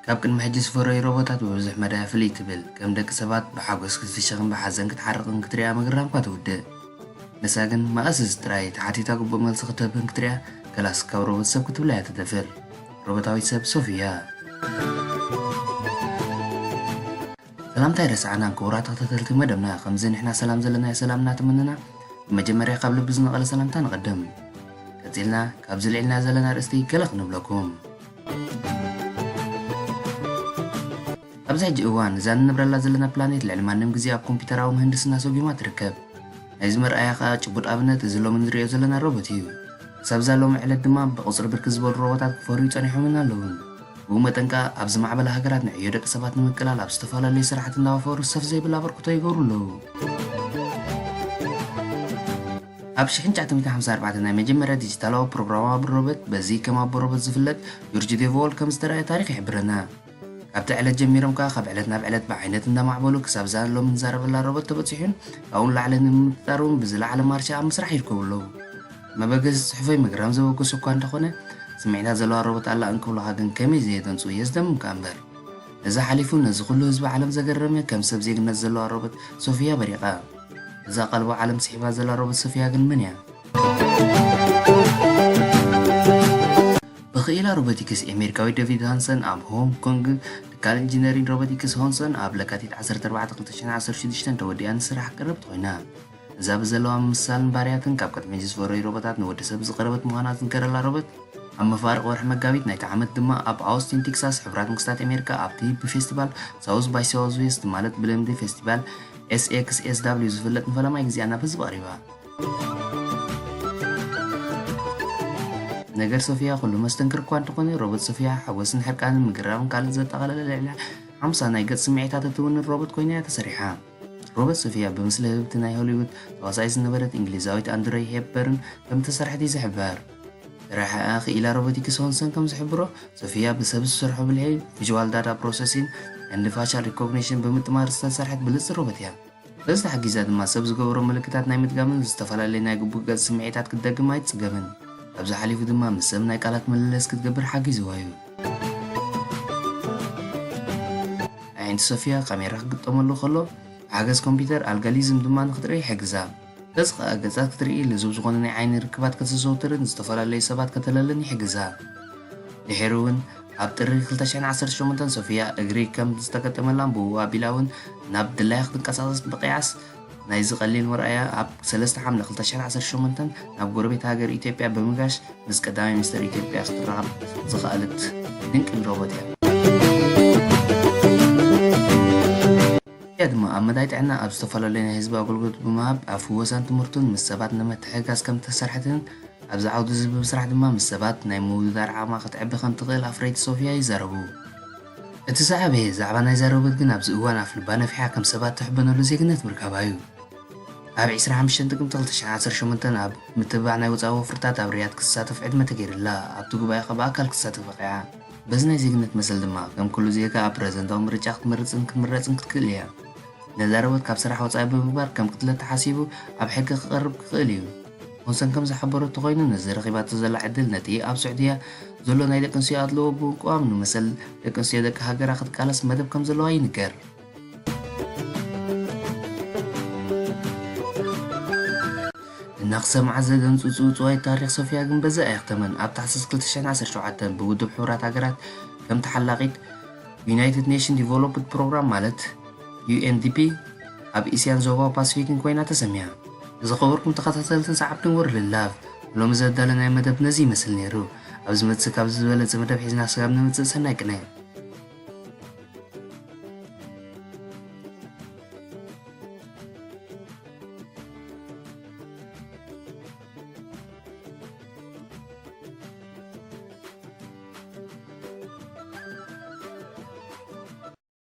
ካብ ቅድሚ ሕጂ ዝፈረዩ ሮቦታት ብብዙሕ መዳያ ፍልይ ትብል። ከም ደቂ ሰባት ብሓጎስ ክትፍሸኽን ብሓዘን ክትሓርቕን ክትሪኣ ምግራምኳ ትውድእ። ንሳ ግን መቐስስ ጥራይ ተሓቲታ ግቡእ መልሲ ክትህብን ክትሪኣ፣ ከላስ ካብ ሮቦት ሰብ ክትብላ እያ ትደፍር። ሮቦታዊት ሰብ ሶፊያ። ሰላምታ ኣይረሳዕናን ክቡራት ተኸታተልቲ መደብና፣ ከምዚ ንሕና ሰላም ዘለናዮ ሰላም እናተመነና፣ ብመጀመርያ ካብ ልቢ ዝነቐለ ሰላምታ ንቐድም። ቀጺልና ካብዚ ልዒልና ዘለና ኣርእስቲ ገለ ክንብለኩም። ኣብዚ ሕጂ እዋን እዛ ንነብረላ ዘለና ፕላኔት ልዕሊ ማንም ግዜ ኣብ ኮምፒውተራዊ ምህንድስና ሰጒማ ትርከብ። ናይዚ መርኣያ ከኣ ጭቡጥ ኣብነት እዚ ሎሚ ንርእዮ ዘለና ሮቦት እዩ። ክሳብ እዛ ሎሚ ዕለት ድማ ብቑጽሪ ብርክት ዝበሉ ሮቦታት ክፈርዩ ጸኒሖምን ኣለውን። ብኡ መጠን ከኣ ኣብ ዝማዕበላ ሃገራት ንዕዮ ደቂ ሰባት ንምቅላል ኣብ ዝተፈላለዩ ስራሕቲ እናወፈሩ ሰፍ ዘይብል ኣበርክቶ ይገብሩ ኣለዉ። ኣብ ሽሕን ትሽዓተ ሚእትን ሓምሳን ኣርባዕተን ናይ መጀመርያ ዲጂታላዊ ፕሮግራማዊ ሮቦት፣ በዚ ከም ኣቦ ሮቦት ዝፍለጥ ጆርጅ ዴቮል ከም ዝተራእየ ታሪኽ ይሕብረና። ካብቲ ዕለት ጀሚሮም ከኣ ካብ ዕለት ናብ ዕለት ብዓይነት እንዳማዕበሉ ክሳብ እዛ ሎሚ ንዛረበላ ሮቦት ተበጺሑን ካብኡ ንላዕሊ ንምምጥጣር እውን ብዝለዓለ ማርሻ ኣብ ምስራሕ ይርከቡ ኣለዉ። መበገሲ ጽሑፈይ ምግራም ዘበግስ እኳ እንተኾነ፣ ስምዒታት ዘለዋ ሮቦት ኣላ እንክብሉኻ ግን ከመይ ዘየደንጹ የስደምምካ እምበር። ነዚ ሓሊፉ ነዚ ኩሉ ህዝቢ ዓለም ዘገረመ ከም ሰብ ዜግነት ዘለዋ ሮቦት ሶፊያ በሪቓ። እዛ ቀልቡ ዓለም ስሒባ ዘላ ሮቦት ሶፊያ ግን መን እያ? ብኽኢላ ሮቦቲክስ ኣሜሪካዊ ዴቪድ ሃንሰን ኣብ ሆንግ ኮንግ ትካል ኢንጂነሪን ሮቦቲክስ ሆንሰን ኣብ ለካቲት ዓሰርተ ኣርባዕተ ክልተ ሽሕን ዓሰርተ ሽዱሽተን ተወዲኣ ንስራሕ ክትቀርብ ኮይና። እዛ ብዘለዋ ምምስሳልን ባህርያትን ካብ ቅድሚ ሕጂ ዝፈረዩ ሮቦታት ንወዲ ሰብ ዝቐረበት ምዃና ዝንገረላ ሮቦት፣ ኣብ መፋርቕ ወርሒ መጋቢት ናይቲ ዓመት ድማ ኣብ ኣውስቲን ቴክሳስ ሕቡራት መንግስታት ኣሜሪካ ኣብቲ ብፌስቲቫል ሳውዝ ባይ ሳውዝ ዌስት ማለት ብልምዲ ፌስቲቫል ኤስ ኤክስ ኤስ ዳብሊው ዝፍለጥ ንፈለማይ ግዜኣ ናብ ህዝቢ ቀሪባ። ነገር ሶፊያ ኩሉ መስተንክር እኳ እንተኾነ፣ ሮቦት ሶፊያ ሓጎስን ሕርቃንን ምግራምን ካልእ ዘጠቓለለ ልዕሊ ሓምሳ ናይ ገጽ ስምዒታት እትውንን ሮቦት ኮይና እያ ተሰሪሓ። ሮቦት ሶፊያ ብምስሊ ህብብቲ ናይ ሆሊውድ ተዋሳኢት ዝነበረት እንግሊዛዊት ኣንድረይ ሄፕበርን ከም እተሰርሐት እዩ ዝሕበር። ስራሕኣ ክኢላ ሮቦቲክስ ሆንሰን ከም ዝሕብሮ፣ ሶፊያ ብሰብ ዝሰርሖ ብልሒ፣ ቪዥዋል ዳታ ፕሮሰሲን፣ ኤንድ ፋሻል ሪኮግኒሽን ብምጥማር ዝተሰርሐት ብልጽቲ ሮቦት እያ። በዚ ተሓጊዛ ድማ ሰብ ዝገበሮ ምልክታት ናይ ምድጋምን ዝተፈላለዩ ናይ ግቡእ ገጽ ስምዒታት ክትደግም ኣይትጽገምን። ካብዚ ሓሊፉ ድማ ምስ ሰብ ናይ ቃላት ምልልስ ክትገብር ሓጊዝዋ እዩ። ኣዒንቲ ሶፊያ ካሜራ ክግጠመሉ ከሎ፣ ብሓገዝ ኮምፒውተር ኣልጋሊዝም ድማ ንክትርኢ ይሕግዛ። ገጽ ከኣ ገጻት ክትርኢ፣ ልዙብ ዝኾነ ናይ ዓይኒ ርክባት ከተዘውትርን ዝተፈላለዩ ሰባት ከተለልን ይሕግዛ። ድሒሩ እውን ኣብ ጥሪ ክልተ ሽሕን ዓሰርተ ሸሞንተን ሶፊያ እግሪ ከም ዝተገጠመላን ብኡ ኣቢላ እውን ናብ ድላያ ክትንቀሳቐስ ብቕያስ ናይዚ ቀሊል መርኣያ ኣብ ሰለስተ ሓምለ ክልተ ሽሕን ዓሰርተ ሸሞንተን ናብ ጎረቤት ሃገር ኢትዮጵያ ብምጋሽ ምስ ቀዳማይ ሚኒስተር ኢትዮጵያ ክትራኸብ ዝኸኣለት ድንቂ ሮቦት እያ። እያ ድማ ኣብ መዳይ ጥዕና ኣብ ዝተፈላለዩ ናይ ህዝቢ ኣገልግሎት ብምሃብ ኣብ ፍወሳን ትምህርቱን ምስ ሰባት ንምትሕግጋዝ ከም እተሰርሐትን ኣብዚ ዓውዲ እዚ ብምስራሕ ድማ ምስ ሰባት ናይ ምውድዳር ዓቕማ ክትዕቢ ከም ትኽእል ኣፍረይቲ ሶፊያ ይዛረቡ። እቲ ዝዓበየ ዛዕባ ናይዛ ሮቦት ግን ኣብዚ እዋን ኣፍልባ ነፊሓ ከም ሰባት ትሕበነሉ ዜግነት ምርካባ እዩ። ኣብ ዕስራን ሓሙሽተን ጥቅምቲ ክልተ ሽሕን ዓሰርተ ሸሞንተን ኣብ ምትብባዕ ናይ ወጻኢ ወፍርታት ኣብ ሪያድ ክትሳተፍ ዕድመ ተገይርላ፣ ኣብቲ ጉባኤ ከኣ ብኣካል ክትሳተፍ በቒዓ። በዚ ናይ ዜግነት መሰል ድማ ከም ኩሉ ዜጋ ኣብ ፕረዚደንታዊ ምርጫ ክትመርጽን ክትምረጽን ክትክእል እያ። ነዛ ሮቦት ካብ ስራሕ ወጻኢ ብምግባር ከም ቅትለት ተሓሲቡ ኣብ ሕጊ ክቐርብ ክኽእል እዩ። ሞንሰን ከም ዝሓበሮ እንተኾይኑ፣ ነዚ ረኺባቶ ዘላ ዕድል ነቲ ኣብ ስዑድያ ዘሎ ናይ ደቂ ኣንስትዮ ኣድልዎ ብምቅዋም ንመሰል ደቂ ኣንስትዮ ደቂ ሃገራ ክትቃለስ መደብ ከም ዘለዋ ይንገር። እና ክሰብ መዓዝ ዘደንጹ ጽውጽዋይ ታሪኽ ሶፊያ ግን በዚ ኣየኽተመን። ኣብ ታሕሳስ ክልተ ሽሕን ዓሰርተ ሸውዓተን ብውድብ ሕቡራት ሃገራት ከም ተሓላቒት ዩናይትድ ኔሽን ዲቨሎፕድ ፕሮግራም ማለት ዩ ኤን ዲ ፒ ኣብ እስያን ዞባ ፓሲፊክን ኮይና ተሰምያ። ዝኸበርኩም ተኸታተልትን ሰዓብትን ወርልድ ላቭ፣ ሎሚ ዘዳለናዮ መደብ ነዚ ይመስል ነይሩ። ኣብ ዝመጽእ ካብ ዝበለጸ መደብ ሒዝና ስጋብ ንምጽእ ሰናይ ቅነ።